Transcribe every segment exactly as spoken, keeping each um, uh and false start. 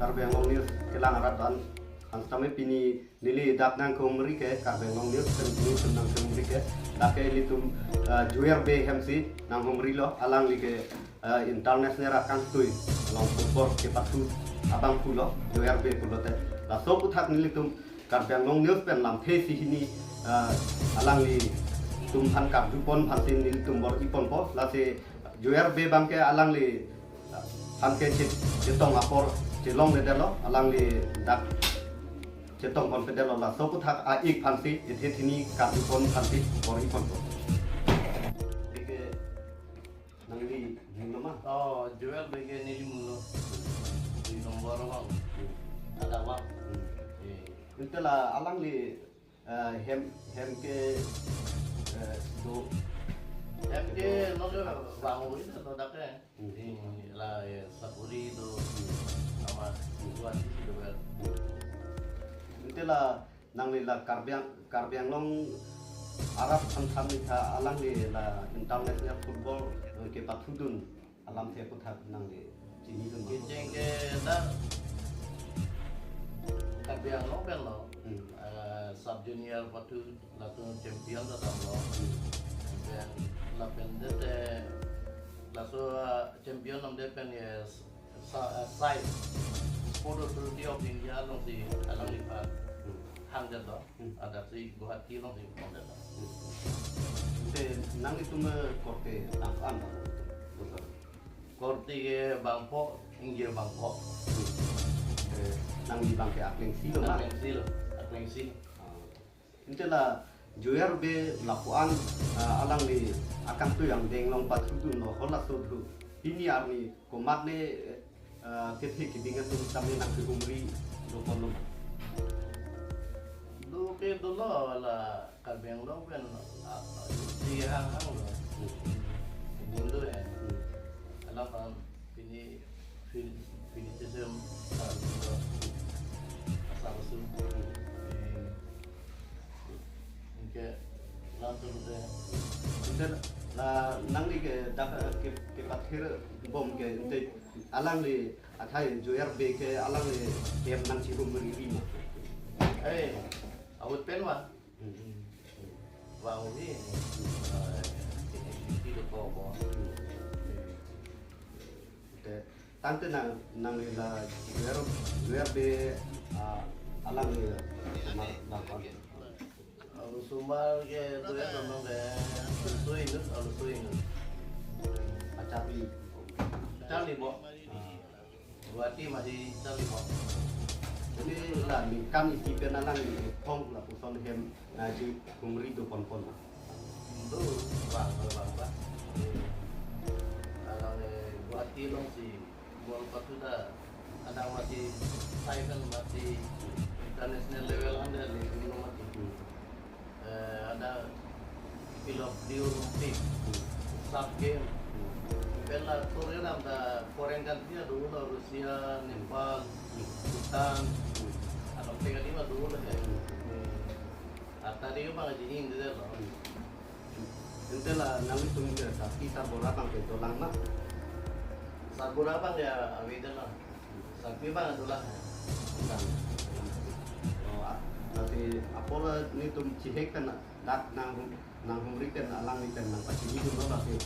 Karbi Anglong News kelang arat an, an sitame pini neli dak nanghumri ke, Karbi Anglong News pen nelitum nanghumri ke, dak ke ilitum, eh, Juer Bey ahem si nanghumrilo, alangli ke, eh, international akangtui along football kepathu abang pulo, Juer Bey pulote. Laso aputhak nelitum Karbi Anglong News pen lamthe si hini, eh, alanglitum aphan karjupon aphan si nelitum bor-iponpo, lasi Juer Bey abang ke alangli, eh, aphan ke chet-, chetong apor chelongledetlo, alangli dak chetongponpedetlo, laso aputhak a-ik aphan si, ithe hini karjupon aphan si bor-iponpo. Ke nangli mulo ma? Oh, Juer Bey ke neli mulo. Dui nombor abang. Ada abang. Hmm. Eh. Ante la alangli, eh, hem, hem ke, eh, do. Hem ke, no ke bang uri na to dak ke. Hmm. Eh, la, eh, sakuri do. Ama, buat di situ kan. Ante la nangli la Karbi Ang-, Karbi Anglong arat aphan than ni tha, alangli la international football, eh, kepathudun alamthe aputhak nangli chinidun ma? Kecheng ke dak Karbi Anglong pen lo. Hmm. Eh, sub junior pathu latum champion ta damlo. Hmm. Pen lapen det te laso, eh, champion damdet pen ye sa-, eh, sai Sport Authority of India alongsi alangliphan Hmm. hangdetlo. Hmm. Adapsi Guwahati alongsi hangdetlo. Hmm. Ante nanglitum, eh, korte nang an bang? Korte ke bangpho, ingjir bangpho. Hmm. Eh, nangli abang ke akleng si lo ma? Akleng si lo, akleng si lo. Ah. Ante la Juer Bey lapu-an, ah, alangli akangtui angdeng along pathudunlo, halaso thu. Pini arni komatne, eh, kethe keding atum tame nangkehumri doponlo ma? Do ke dolo la Karbi Anglong pen, ah, ah, di hang hang lo. Hmm. Ini do ya. Hmm. Alam pini fin-, finitism, ah, lo. Asal su. Hmm. Eh, Anke langsung de. Ante la nangli ke dak ke, kepathir bom ke, ante alangli athai Juer Bey ke alangli hem nangchihumri ma? Eh, awut pen wa. Hmm. Wa uri. Eh, ini, ini dokok ko. Ante, tangte nang, nangli la Juer, Juer Bey, ah, alangli ma, ma, ma. Alusomar ke do ya, memang ke aluso inut, aluso inut. Acharli. Charli bo. Ah. Guwahati masih charli bo. Jadi la ningkan isi pen alangli thong lapuson hem nangchihumri doponpon. Do bang, bang, bang. Alangli Guwahati alongsi bol pathu ta, ada masih sai pen masih international level ande le dulu masih. Eh, ada pilot di Olympic, sub game. Pen la Korea lam ta foreign country adu lo, Russia, Nepal, Bhutan. Ada pekan lima dulu he. Atari ke bang jini ini deh lo. Ante la nanglitum ke tapi sarbura abang ke dolang ma? Sarbura abang ya, awi deh lo. Tapi bang dolang. Dolang. Oh, ah, tapi apor nelitum chihek pen dak nang, nanghumri pen alangli pen nangpachinidunlo, lasi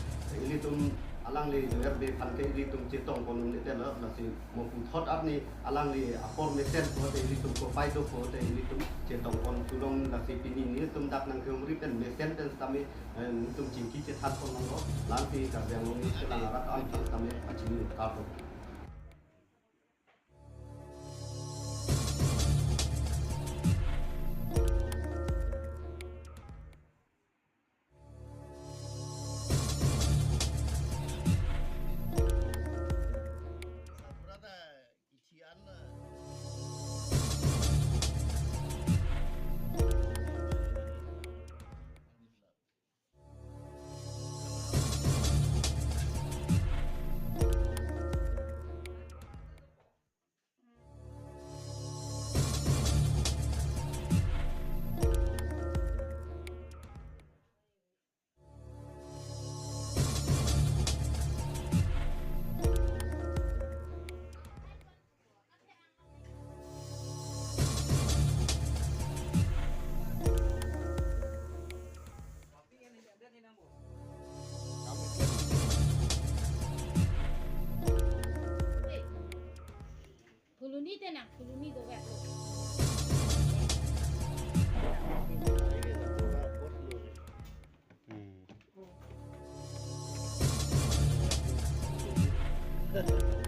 ilitum alangli Juer Bey aphan ke ilitum chetongpon un-edetlo, lasi mo puthot arni alangli apor mesen pulote ilitum kopai do pulote ilitum chetongpon thu long, lasi pini nelitum dak nanghumri pen mesen pen sitame, eh, nelitum chingki chethanpon longlo, lasi Karbi Anglong News kelang arat an aphan sitame pachini karpo. Kuluni dovetlo. Hmm.